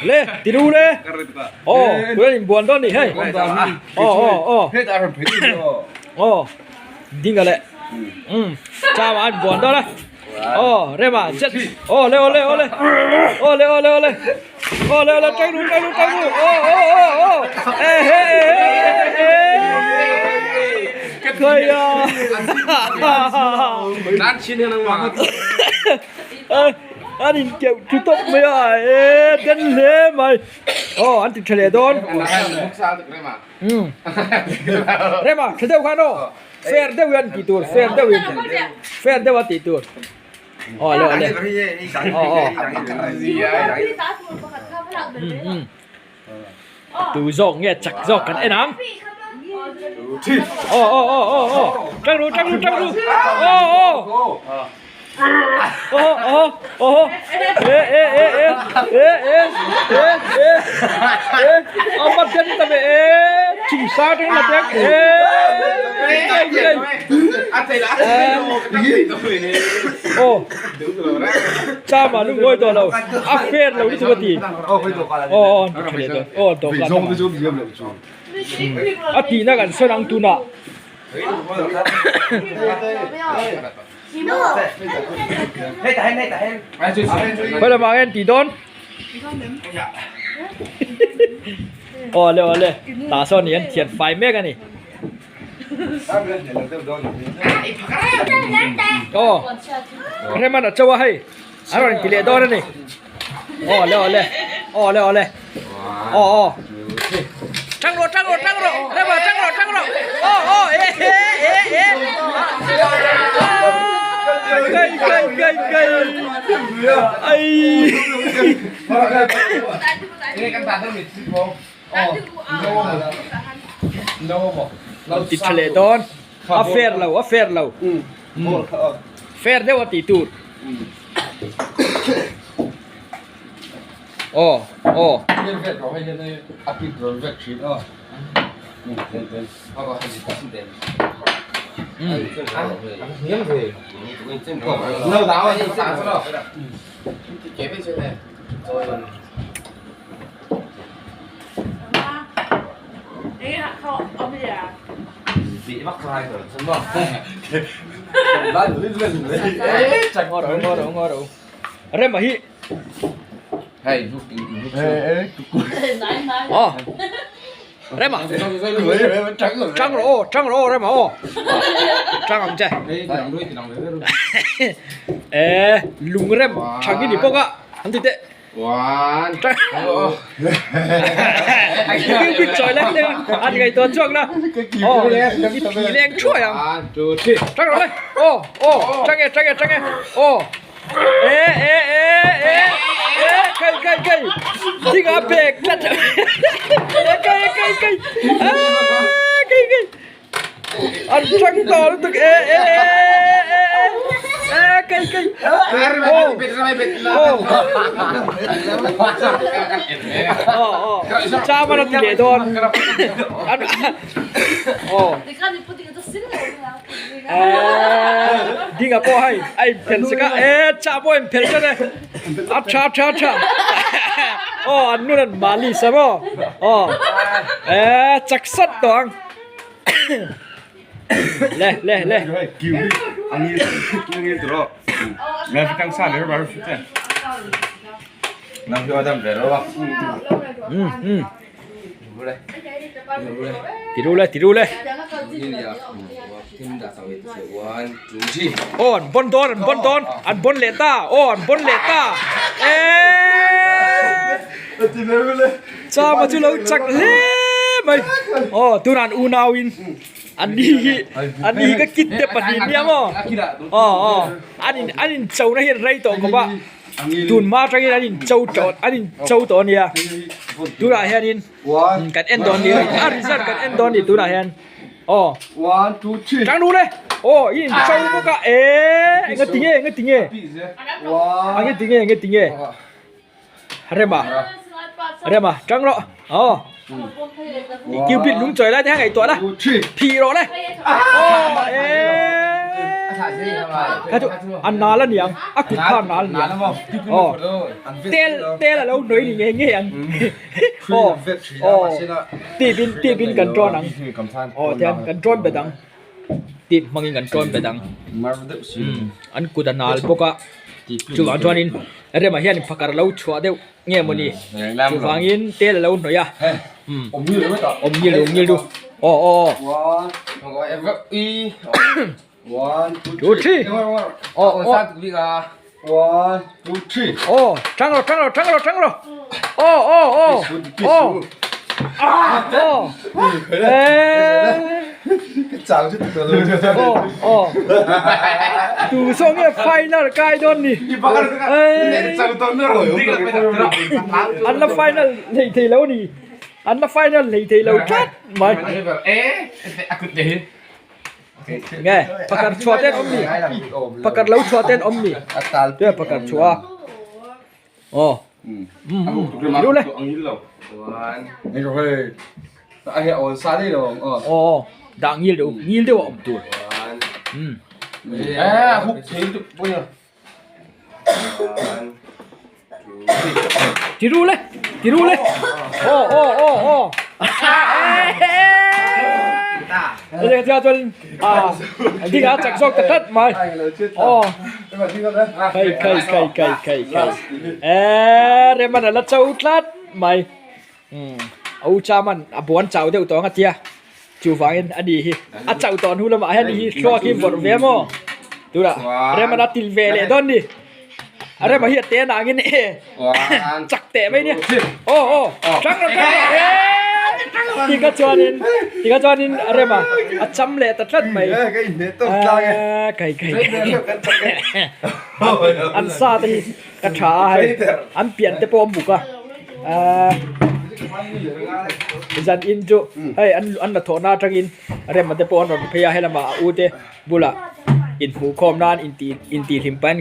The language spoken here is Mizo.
Le ti ru le. Aw tuna in buan dawn ni hei. Aw aw aw. Aw ding a le. Um cham an buan dawn a. Aw rema chet. Aw le aw le aw le. Aw le aw le aw le. Aw le aw le tang ru tang ru tang ru. Aw aw aw aw. E he e he. Khoi a. An in keuh thu tawp mai a e den hle mai aw an ti tha leh dawn rema tha deuh khan aw fair deuh hian tih tur fair deuh in fair deuh a tih tur aw le aw le aw aw tu zawk nge chak zawk kan en ang aw aw aw aw aw tang ru tang ru tang ru aw aw aw aw aw e e e e e e e e e aw ma den ta ve e chung sa tang la tek e aw Chama lung ngawi tawh lo a fair lo lutuk a ti aw aw an ti tha leh dawn aw an dawhkan a tihna kan sawn ang tunah khawi lamah nge an tih dawn aw le aw le tah sawn hi an thian fai mek a ni. Aw Remana a cho a hei a rawn ti leh dawn a ni aw le aw le aw le aw le aw aw tang rawh tang rawh tang rawh Rema tang rawh tang rawh aw aw e e e e kai kai kai kai ai Ti tha leh dawn a fair lo a fair lo fair deuh a tih tur aw aw Rema hi aw Rema tang rawh aw tang rawh aw Rema aw tang ang che e lungrem thang i ni bawk a an ti teh. An tang tawh lutuk e e e e kei kei aw aw aw cham a ti leh dawn aw ding a pawh hei a in phelh sek a e chah pawh a in phelh tlat e a tha tha tha aw an nun an mahni sa maw aw e chak sat tawh ang. Le le le. Um um. Ti ru le ti ru le. Aw an bon dawn an bon dawn an bon leh ta aw an bon leh ta eeeee. Chama chu lo chak hle mai aw tunah an unau in an ni hi an ni hi ka kit te pahnih nia maw aw aw an in an in cho na hian rei tawh khawp a tun hma atangin an in cho tawh an in cho tawh ania tunah hianin kan en dawn ni a result kan en dawn ni tunah hian aw tang ru le aw i in cho bawk a eee enga tinge enga tinge enga tinge enga tinge. Rema Rema tang rawh aw i cupid lung chawi lai te kha ngaihtuah la phih rawh le aw eee. Kha chu a nal a niang a kut kha a nal a niang aw tel tel a lo hnawih ni ngei ngei ang aw aw tip in tip in kan tawn ang aw tihian kan tawn bet ang tip hmangin kan tawn bet ang an kut a nal bawk a chuvang chuanin remah hian phakar lo chhuah deuh nge mawni chuvangin tel a lo hnawih a awm ngil awm ngil du aw aw aw two three aw aw aw tang rawh tang rawh tang rawh tang rawh aw aw aw aw aw aw aw tu saw nge final kai dawn ni an la final hlei thei lo ni an la final hlei thei lo tlat mai nge pakhat chhuah ten awm ni pakhat lo chhuah ten awm ni pakhat chhuah aw Lu le. Aw dah ngil deuh ngil deuh a awm tur. Ti ru le ti ru le. Aw aw aw aw. Thế thì chuan à ding a chak zawk ta tlat mai. Aw. Khai khai khai khai khai khai. Eee Reman a la cho tlat mai. Umm a u chaman a buan chau deuh tawh ang a tia. Chuvangin a ni hi a chauh tawh hnu lamah hian hi thluak hi vawrh ve maw. Tunah Reman a til ve leh dawn ni. A Rema hi a te nangin e chak teh mai nia. Aw aw tang rawh tang rawh eee tika chuanin tika chuanin a Rema a cham leh ta tlat mai. Eee kai kai an sa te hi ka tha a hei an pian te pawh a muk a eee zan in chu hei an an la thawhna atangin Rema te pawh an rawn phei a helamah a u te bulah inhmuhkhawm nan intih intihhlim pahin.